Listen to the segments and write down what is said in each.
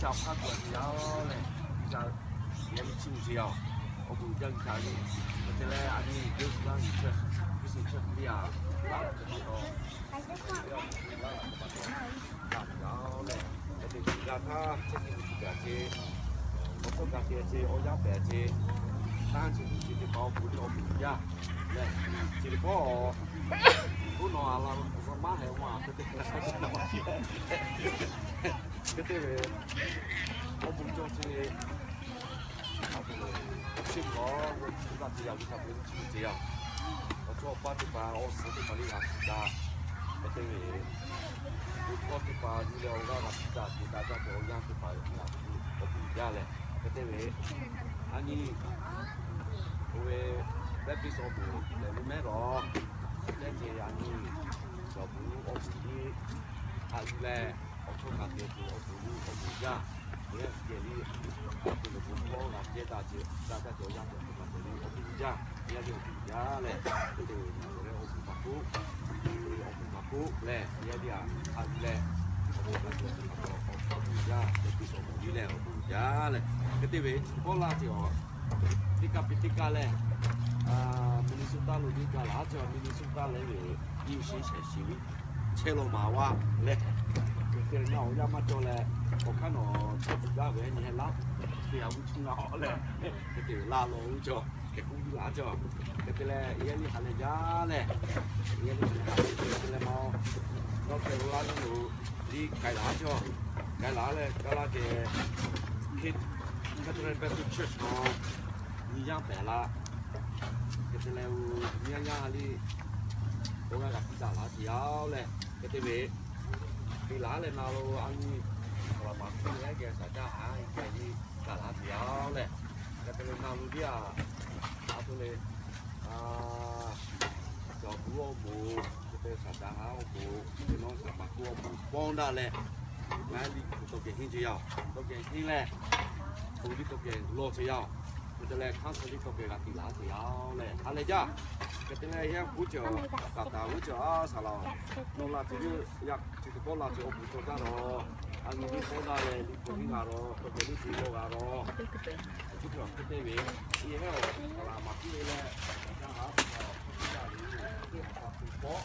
G'uiˬsha hpaˇ tuˬ a ce yaˇ lehˬ, G'uiˬsha yehˬ miˇ chiˇ mvuh ce yaˇ-oˬ. Awˬ bon jaˇ G'uiˬsha ve, hk'e te leh a nyi G'uiˬsha ve chaw, G'uiˬsha ve chaw hk'e te yaˇ, laˇ tuˬ ma taw, laˇ tuˬ ma taw, laˇ tuˬ yaˇ lehˬ, hk'e te g'a htaˇ, chehˇ ve tuˬ gaˬ ce, awˬ hkawˇ gaˬ te ce, awˬ yanˇ pehˍ ce, tanˇ ce tuˬ ce teˇ hpaˍ awˬ bon ve awˬ bon jaˇ lehˬ, chi teˇ hpaˍ-oˬ, oˇ nawˬ a la, maˇ heh ma hk'e te, hk'e te ve, awˬ bon cawˬ ce, a, chi hk'awꞈ ve chi kaꞈ te yaˇ ve htaꞈ ve chi ce yaˇ, awˬ chawˇ awˬ paˇ teˇ hpaˍ, awˬ suhˍ teˇ hpaˍ le g'a shiˍ daꞈ, hk'e te ve, awˬ hkawˇ teˇ hpaˍ yuˬ leh awˬ g'aˇ g'a shiˍ daꞈ ce daꞈ jaˇ ve awˬ yanˇ teˇ hpaˍ, awˬ bon jaˇ lehˬ, hk'e te ve, a nyi, oˇ ve, Baptist awˬ bon lehˬ ve mehˉ lawˬ, lehˬ ce a nyi, awˬ bon awˬ bon liˇ, a yuˬ leh, awˬ chawˇ kaꞈ te ce awˬ bon liˇ awˬ bon jaˇ, lehˬ ce liˇ, a bon lehˬ bon hkawˇ g'a jehˇ daꞈ ce daꞈ jaˇ ce awˬ yanˇ teˇ hpaˍ te liˇ awˬ bon jaˇ, yaˇ liˇ awˬ bon jaˇ lehˬ, hk'e te ve lehˬ awˬ bon maˇ k'oˆ, awˬ bon maˇ k'oˆ lehˬ, yaˇ liˇ a, a yuˬ leh, awˬ bon kaꞈ ce awˬ bon kaꞈ awˬ bon jaˇ, Baptist awˬ bon liˇ lehˬ awˬ bon jaˇ lehˬ, hk'e te ve kawˆ laˇ ce a, teˇ kaˇ piˇ teˇ kaˇ lehˬ, Minnesota lo nyi gaˬ laˇ ce a, Minnesota lehˬ ve, nyi sheˍ shehˍ shiˍ ve, chehˇ law maˍ vaˇ lehˬ, hk'e te ve ngaˬ awˬ yanˇ maˇ cawˬ leh, awˬ hk'aˇ nawˬ chehˇ tuˬ gaˇ ve nyi heh laˇ, te a g'uˇ cuˇ ngaˬ awˬ lehˬ, hk'e te ve laˇ law g'uˇ cawˬ, hk'e k'oˆ laˇ cawˬ, hk'e te leh yaˇ liˇ ha lehˬ jaˇ lehˬ, yaˇ liˇ ha lehˬ jaˇ lehˬ, hk'e te leh ma, North Carolina lo liˇ k'ai laˇ cawˬ, k'ai laˇ lehˬ, k'ai laˇ ce, Catholic Baptist Church nawˬ nyi yaˇ pehˍ laˇ, hk'e te leh, yaˇ yaˇ ha liˇ, awˬ g'aˇ g'a piˇ daꞈ laˇ ce yaˇ lehˬ, hk'e te ve, te laˇ leh na lo a nyi, a laˬ maˍ piˇ leh geh shaˍ jaˇ ha, geh liˇ gaˬ laˇ ce yaˇ lehˬ, hk'e te leh na lo liˇ a, a to le, a, cawˬ buˬ awˬ moˍ, hk'e te shaˍ jaˇ ha awˬ moˍ, hk'e te nawˬ shaˍ maˍ kuˇ awˬ moˍ pawˇ daꞈ leh, maˇ liˇ kuˬ tawˇ geh henˇ ce yaˇ, tawˇ geh henˇ leh, to liˇ tawˇ geh lawˇ ce yaˇ, hk'e te leh hk'aˇ suh liˇ tawˇ geh g'a te laˇ ce yaˇ lehˬ, ha lehˬ jaˇ, hk'e te leh yaˇ kuˉ cawˬ, taˍ taˍ g'uˇ cawˬ a shaˍ laˬ, nawˬ laˬ ce yaˇ, yaˇ chi teˇ pawˆ laˇ ce awˬ moˍ cawˬ jaˇ lawˬ, a nyi liˇ pawˇ daꞈ leh liˇ pawˇ henˇ g'a lawˬ, tawˇ geh liˇ ce lawˇ g'a lawˬ. Chi hk'e te ve, yehˬ hehˉ awˬ kaˍ laˬ maˍ piˇ ve leh, a ha teˇ hpaˍ, a ha teˇ hpaˍ,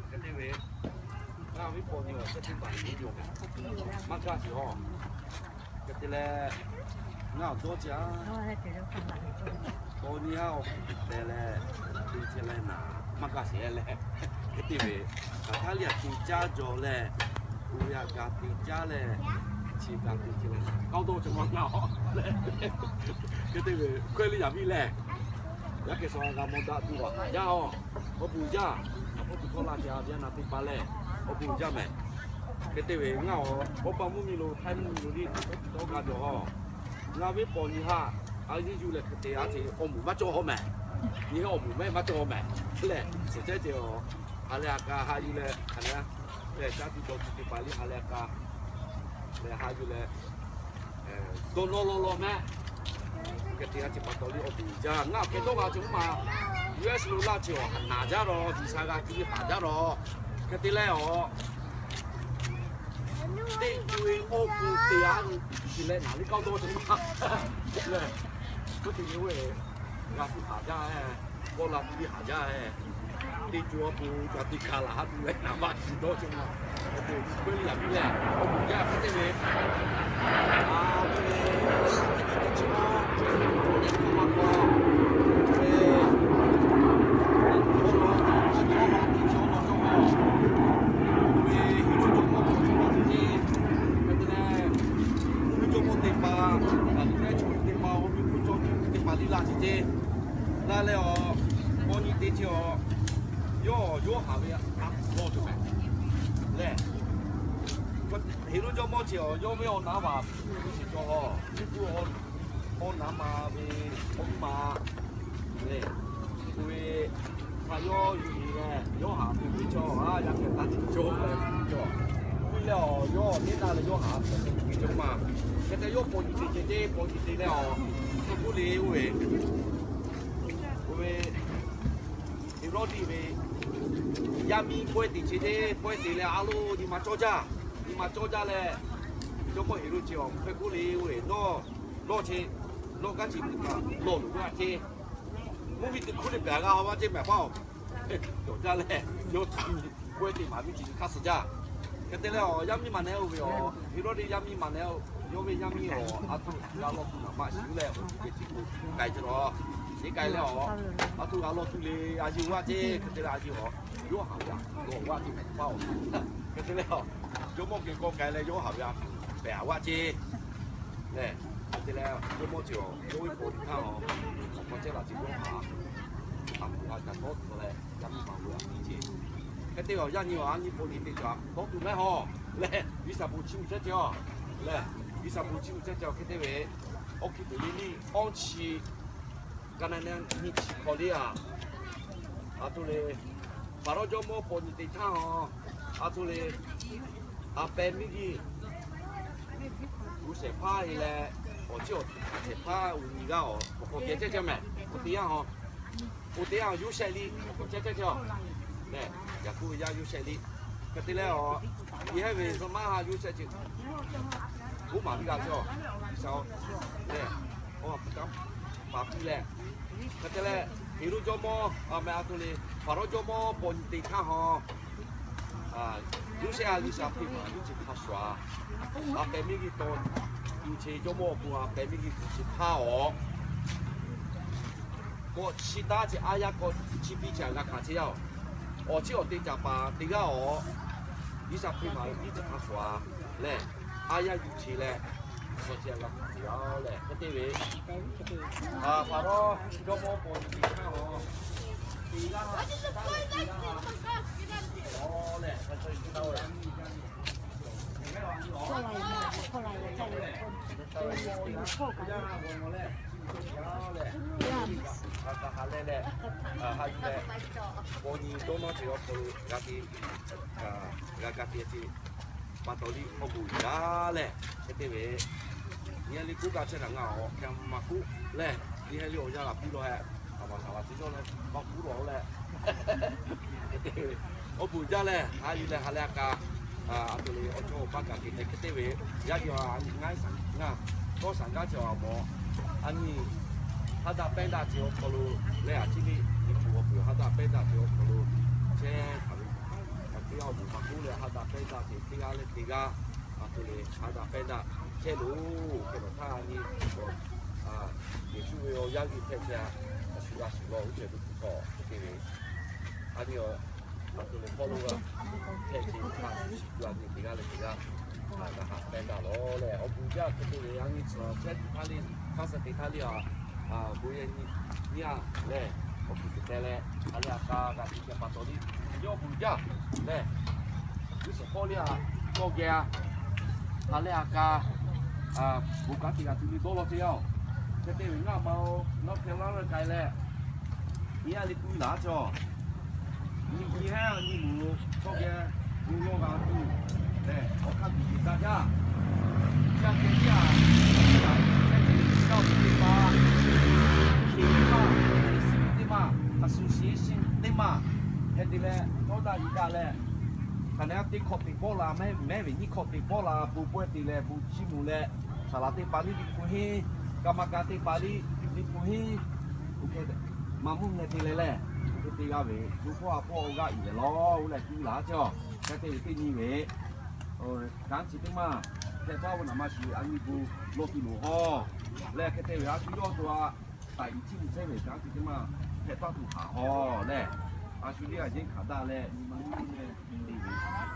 hk'e te ve, ngaˬ ve paw nyi awˬ hk'e te baˬ nyi maˇ gaˇ sheˍ a. Hk'e te leh, ngaˬ awˬ dawˇ ce a, paw nyi haˉ awˬ hk'e te leh, te ce leh naˍ maˇ gaˇ sheˍ leh, hk'e te ve, hk'aˬ htaˇ liˇ a te caˇ jaw leh, uiˍ yaꞈ kaꞈ te caˇ leh, chi kaꞈ te ce leh naˍ kawˆ dawˇ ce maˇ gaˇ a leh, hk'e te ve hkawehˇ liˇ yaꞈ viˉ lehˬ, yaˇ hkeh sha g'a mawˇ daꞈ tuˬ a haˍ jaˇ a, awˬ bon jaˇ, awˬ hpawˇ tuˬ hkawˇ laˇ ce a ve a naˍ teˇ hpaˍ lehˬ, awˬ bon jaˇ mehˍ. Hk'e te ve ngaˬ awˬ k'awˇ pa mvuhˇ miˬ lo htaiˇ mvuhˇ miˬ lo liˇ tawˇ g'a jaw a, ngaˬ ve paw nyi haˉ a yeˇ yuˬ leh hk'e te a ce awˬ moˍ maˇ cawˬ haw mehˍ. Nyi haˉ awˬ moˍ mehˍ maˇ cawˬ haw mehˍ. Lehˬ suhˍ cehˉ ce a, ha leh a kaꞈ ha yuˬ leh hk'aˬ leh, lehˬ caˇ tuˬ dawˇ tuˬ teˇ hpaˍ liˇ ha leh a kaꞈ lehˬ ha yuˬ leh dawˇ nawˇ law law mehˍ. Hk'e te a ce pa taw liˇ awˬ bon jaˇ. Ngaˬ hk'e dawˇ g'a ce oˇ ma, U S lo laˇ ce awˬ haˍ naˍ jaˇ lawˬ, G'uiˬsha g'a tuˬ ve haˍ jaˇ lawˬ. Hk'e te leh awˬ teˇ co e awˬ bon te a, te leh naˍ liˇ kawˆ dawˇ ce maˇ lehˬ, k'oˆ te ve, g'a tuˬ haˍ jaˇ, kawˆ la tuˬ liˇ haˍ jaˇ. Teˇ co awˬ bon ca te kaˬ laˬ ha tuˬ leh naˍ maˇ shiˍ dawˇ ce maˇ. Awˬ bon chi k'oˆ liˇ yaꞈ piˇ lehˬ, awˬ bon jaˇ hk'e te ve, a, te ve, teˇ chi maˇ, teˇ chi maˇ k'aw, te, awˬ lawn, awˬ lawn teˇ chi awˬ lawn cawˬ ve, hiˉ lo jawˇmawˇ teˇ hpaˍ lehˬ, hiˉ lo jawˇmawˇ teˇ hpaˍ, a, teˇ hpaˍ, awˬ miˇ hpu cawˇ teˇ hpaˍ liˇ la ce ce. La leh awˬ, paw nyi te ce awˬ, yawˇ yawˇ haˍ ve a hk'aw cawˬ mehˍ. Lehˬ, hiˉ lo jawˇmawˇ ce awˬ yawˇ ve awˬ naˍ vaˬ piˇ ve shiˍ cawˬ lawˬ. Teˇ pawˆ awˬ naˍ ma ve awˬ ma lehˬ, oˇ ve hk'a yawˇ yuˬ leh yawˇ haˍ ve teˇ cawˇ a yaˇ hk'e taˇ cawˇ leh cawˬ. Awˬ, yawˇ teˇ na leh yawˇ haꞈ hpehꞈ ve cawˬ ma. Hk'e te yawˇ paw nyi te ceh ceh paw nyi te leh awˬ, hk'e k'oˆ le oˇ ve, oˇ ve Heˍroˆdiˆ ve yaˇ miˇ pawehˇ te ceh ceh pawehˇ te leh a loˇ nyi ma cawˇ jaˇ. Nyi ma cawˇ jaˇ leh, jawˇmawˇ Heˍroˆ chi awˬ hk'e k'oˆ le oˇ ve, nawˇ, nawˇ ceh, nawˇ kanˉ chi teˇ hpaˍ lawˬ loˬ ve a ceh, mvuhˇ miˬ teˇ hkuˇ leh pehˬ g'a haw va ceh mehˍ paˇ-oˬ. Cawˬ jaˇ leh, yawˇ htaꞈ pawehˇ te maˍ miˇ ceh hk'aˇ suh jaˇ. Hk'e te leh awˬ, yaˇ miˇ maˬ neh oˇ ve awˬ, Heˍroˆdiˆ yaˇ miˇ maˬ neh, yawˇ ve yaˇ miˇ awˬ, a htoꞈ g'a lawˇ tuˬ naˍ maˇ shiˍ leh awˬ, teˇ ceuˬ k'o k'ai ceh lawˬ. Teˇ k'ai leh awˬ, a htoꞈ g'a lawˇ tuˬ le, a yeˇ vaˇ ceh. Hk'e te leh a yeˇ awˬ, yawˇ haꞈ ve a htoꞈ g'a vaˇ ceh mehˍ paˇ-oˬ. Hk'e te leh awˬ, jawˇmawˇ geh kawˇ k'ai leh yawˇ haꞈ ve a htoꞈ pehˬ a vaˇ ceh. Lehˬ, hk'e te leh jawˇmawˇ ceh awˬ, yawˇ ve paw nyi htaˇ awˬ, awˬ hk'aw chehˇ laˬ ceh yawˇ haꞈ, a htoꞈ g'a kaꞈ tawˇ tuˬ leh, yaˇ miˇ maˬ ve a nyi ceh. Hk'e te awˬ, yaˇ nyi awˬ a nyi paw nyi te ceh tawˇ tuˬ mehˉ hawˬ. Lehˬ, G'uiˬsha bon chiˇ mvuh chehˇ ceh a. Lehˬ, G'uiˬsha bon chiˇ mvuh chehˇ ceh a. Hk'e te ve, awˇ hkiˇ tuˬ le liˇ awˇ chi, ka na na nyi chi hk'aw le a, a htoꞈ le, Paˍrawˇ jawˇmawˇ paw nyi te htaˇ awˬ, a htoꞈ le, a peh miˇ g'uˇ gu shehˍ hpaˇ e leh, awˬ ceh awˬ htoꞈ shehˍ hpaˇ uiˍ nyi g'aˇ awˬ, awˬ hk'aw geh chehˇ chehˇ mehˍ. Oˇ te yaˇ, oˇ te yaˇ Yoˇsehꞈ liˇ awˬ hk'aw chehˇ chehˇ chehˇ a. Lehˬ, Yaˍkoˆ ve yaˇ Yoˇsehꞈ liˇ. Hk'e te leh awˬ, yehˇ ve zaˇ maˇ ha Yoˇsehꞈ ceh, oˇ maˍ piˇ g'a ceh a. G'uiˬsha lehˬ, awˬ hk'aˇ paˍ piˇ leh, hk'e te leh, Heˍroˆ jawˇmawˇ a meh a htoꞈ le, Paˍrawˇ jawˇmawˇ paw nyi te htaˇ hawˬ, Yoˇsehꞈ a G'uiˬsha hpeˇ maˍ miˇ ceh hk'a shuˍ a, a peh miˇ g'uˇ taw tuˬ ceh, jawˇmawˇ awˬ pon a peh miˇ g'uˇ tuˬ ceh htaˇ awˬ, kawꞈ chi taˇ ceh aˉ yaˇ kawꞈ chi piˇ ceh g'a hkanˍ ceh yaˇ-oˬ, awˬ ceh awˬ te caˍ paˍ teˇ g'aˇ awˬ, G'uiˬsha hpeˇ maˍ miˇ ceh hk'a shuˍ a lehˬ, aˉ yaˇ yuˬ ceh leh, awˬ ceh g'a hkanˍ ceh yaˇ lehˬ, hk'e te ve, Paˍrawˇ jawˇmawˇ paw nyi te htaˇ awˬ, teˇ g'aˇ, teˇ g'aˇ, awˬ lehˬ, lehˬ, ha leh leh, ha yuˬ leh, paw nyi dawˇ nawˇ ceh awˬ hk'aw lo g'a te, g'a ka te ceh, pa taw liˇ awˬ bon uiˍ jaˇ lehˬ, hk'e te ve, nyi ha liˇ k'oˆ kaꞈ chehˇ kaꞈ ngaˬ awˬ hk'e maˇ k'oˆ lehˬ, nyi ha liˇ awˬ yanˇ g'a piˇ lawˬ heh, a maˍ shaˍ laꞈ te yawˇ leh maˇ k'oˆ lawˬ leh, awˬ bon uiˍ jaˇ lehˬ, ha yuˬ leh ha leh a ka, a htoꞈ le awˬ chawˇ awˬ paˇ kaꞈ te hk'e te ve, yaˇ nyi a nyi ngaˇ shaˍ ngaˇ, tawˇ shaˍ gaˇ ceh awˬ mawˬ, a nyi ha daꞈ pehˇ daꞈ ceh awˬ hk'aw lo lehˬ, a ciˉ liˇ nyi hpu awˬ pon ha daꞈ pehˇ daꞈ ceh awˬ hk'aw lo chehˇ hk'aˬ ve, a ciˉ awˬ bon maˇ k'oˆ leh ha daꞈ pehˇ daꞈ ceh teˇ g'aˇ leh teˇ g'aˇ, a htoꞈ le ha daꞈ pehˇ daꞈ chehˇ loˬ. Hk'e nawˬ htaˇ a nyi, Yeˍsuˆ ve awˬ yaˇ g'uˇ hpehꞈ ceh a, a shu g'a shuˍ lawˬ oˇ ceh lo hk'aw hk'e te ve, a nyi awˬ, a htoꞈ le hpawˇ lo g'a hpehꞈ ceh htaˇ, a nyi teˇ g'aˇ leh teˇ g'aˇ, a g'a haꞈ pehˇ daꞈ lawˬ lehˬ, awˬ bon jaˇ hk'e te ve a nyi tcuhˍ chehˇ tuˬ htaˇ le, hk'aˇ suh te htaˇ le a, bon yehˬ nyi, nyi a lehˬ, awˬ hkuiˉ tuˬ teh leh, ha leh a ka g'a te ceh pa taw liˇ, yawˇ bon jaˇ lehˬ, G'uiˬsha hpawˇ liˇ a, yawˇ geh a, ha leh a ka, bon kanˉ te g'a tuˬ liˇ dawˇ law ceh yaˇ-oˬ, hk'e te ve ngaˇ ma-oˬ, nawˬ hk'e laˇ leh k'ai leh, nyi a liˇ k'oˆ laˬ cawˬ. Nyi heˉ nyi moˍ lo kawˇ geh bon lawˇ g'a tuˬ lehˬ, awˬ hk'aˇ tuˬ tiˍ daꞈ jaˇ. Chi a ceh tiˉ a, teˇ maˇ, association teˇ maˇ, hk'e te leh tawˇ daꞈ yuˬ daꞈ leh, hk'aˬ ne a teˇ hkawꞈ teꞈ bawˆ la, mehˉ ve nyiˇ hkawꞈ teꞈ bawˆ la, bon pawehˇ te leh bon chiˇ mvuh leh, saˍ laꞈ teˇ hpaˍ liˇ liꞈ hpu henˇ, ka ma ka teˇ hpaˍ liˇ liꞈ hpu henˇ, maˇ mvuhˇ meh te leh lehˬ, hk'e te g'a ve, bon hpawˇ a hpawˇ g'aˇ uiˍ ve lawˬ, oˇ lehˬ tuˬ laˬ cawˬ. Hk'e te ve teˇ nyi ve kanˉ chi teˇ maˇ hpehꞈ taˍ ve naˍ ma shiˍ a nyi bon lawˇ tuˬ loˬ hawˇ lehˬ, hk'e te ve a shu yawˇ to a, taˍ iˍ ciˉ nyi chehˇ ve kanˉ chi teˇ maˇ hpehꞈ taˍ tuˬ htaꞈ hawˇ lehˬ, a shu liˇ a yeˉ hkanˍ daꞈ leh nyi ma nyi nyi leh,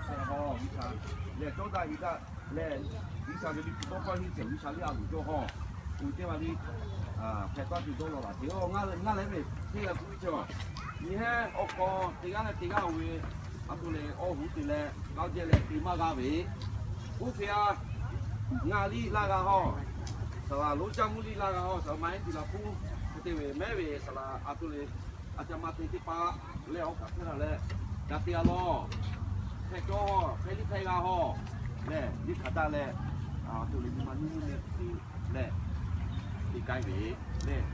te hawˇ G'uiˬsha lehˬ, cawˇ daꞈ yuˬ daꞈ lehˬ, G'uiˬsha ve liꞈ hpu tawˇ hkawˇ henˇ ceh G'uiˬsha liˇ a loˍ cawˇ hawˇ, oˇ teˇ maˇ liˇ hpehꞈ taˍ tuˬ dawˇ law laˬ te-o. Ngaˇ leh ve teˇ g'aˇ k'oˆ ve cawˬ, nyi heˉ awˬ hk'aw teˇ g'aˇ leh teˇ g'aˇ oˬ ve, a htoꞈ leh awˬ hoˉ te leh g'aˇ jehˇ leh te maˇ g'a ve, oˇ hk'e a, ngaˬ liˇ laˇ g'a hawˇ, saˍ laꞈ lonˉ caˇ mvuhˇ liˇ laˇ g'a hawˇ, saˍ laꞈ ma heˉ te la hpuˇ, hk'e te ve mehˉ ve saˍ laꞈ a htoꞈ le a ca ma te teˇ hpaˍ leh awˬ kaꞈ hpehˇ la leh, g'a te a lawˬ, hpehꞈ cawˇ hawˇ, hpehˇ liˇ hpehˇ g'a hawˇ, lehˬ, yeˇ hk'aˬ daˇ leh, a to le nyi ma nyiˇ nyiˇ leh teˇ leh, teˇ k'ai ve lehˬ,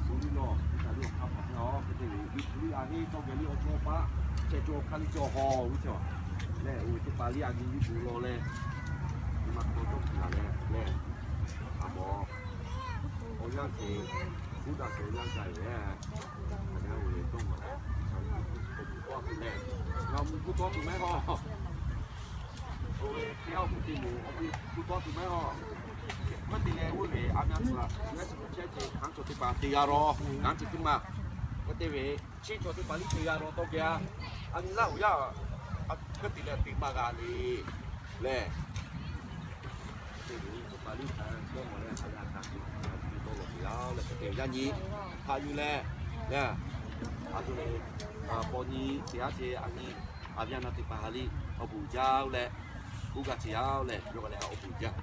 suh liˇ lawˬ, teˇ htaꞈ liˇ awˬ hk'aˇ hpaꞈ hk'e a hk'e te ve, yuˬ tuˬ liˇ a heˆ tawˇ geh liˇ awˬ chawˇ paˆ, chehˇ cawˇ hk'aˇ liˇ cawˇ haw ve chaw lehˬ, oˇ ve teˇ hpaˍ liˇ a nyi liˇ gu law leh, nyi ma hk'aw tawˇ kuiˬ laˬ leh lehˬ, a mawˬ awˬ yanˇ ceuˬ, Buddha ceuˬ yanˇ gaˬ ve, a, a, oˇ ve tawˇ ma, a, awˬ mvuh hpu tawˇ tuˬ mehˉ hawˇ. Oˇ ve hk'e a mvuh te moˍ, awˬ mvuh hpu tawˇ tuˬ mehˉ hawˇ. Hk'e te leh oˇ ve a myaˇ tcuh laꞈ, Yeˍsuˆ Hkriꞈ chehˇ ceuˬ hkanˍ chaw teˇ hpaˍ te g'a raw, kanˉ ceuˬ teˇ maˬ. Hk'e te ve, chi chaw teˇ hpaˍ liˇ te g'a raw tawˇ geh a, a nyi laˇ uˬ yaˇ, hk'e te leh teꞈ maˇ g'a le lehˬ, hk'e te ve teˇ hpaˍ liˇ hkanˍ tawˇ mawˬ leh a yaˇ hkanˍ tuˬ tawˇ lawˬ tuˬ yaˇ leh hk'e te yaˇ nyi hk'a yuˬ leh, lehˬ, a to le, paw nyi teˇ haˉ te a nyi, a yaˇ na teˇ hpaˍ ha liˇ awˬ bon jaˇ leh, kuˇ g'a ce yaˇ leh yawˇ g'a leh ha awˬ bon jaˇ.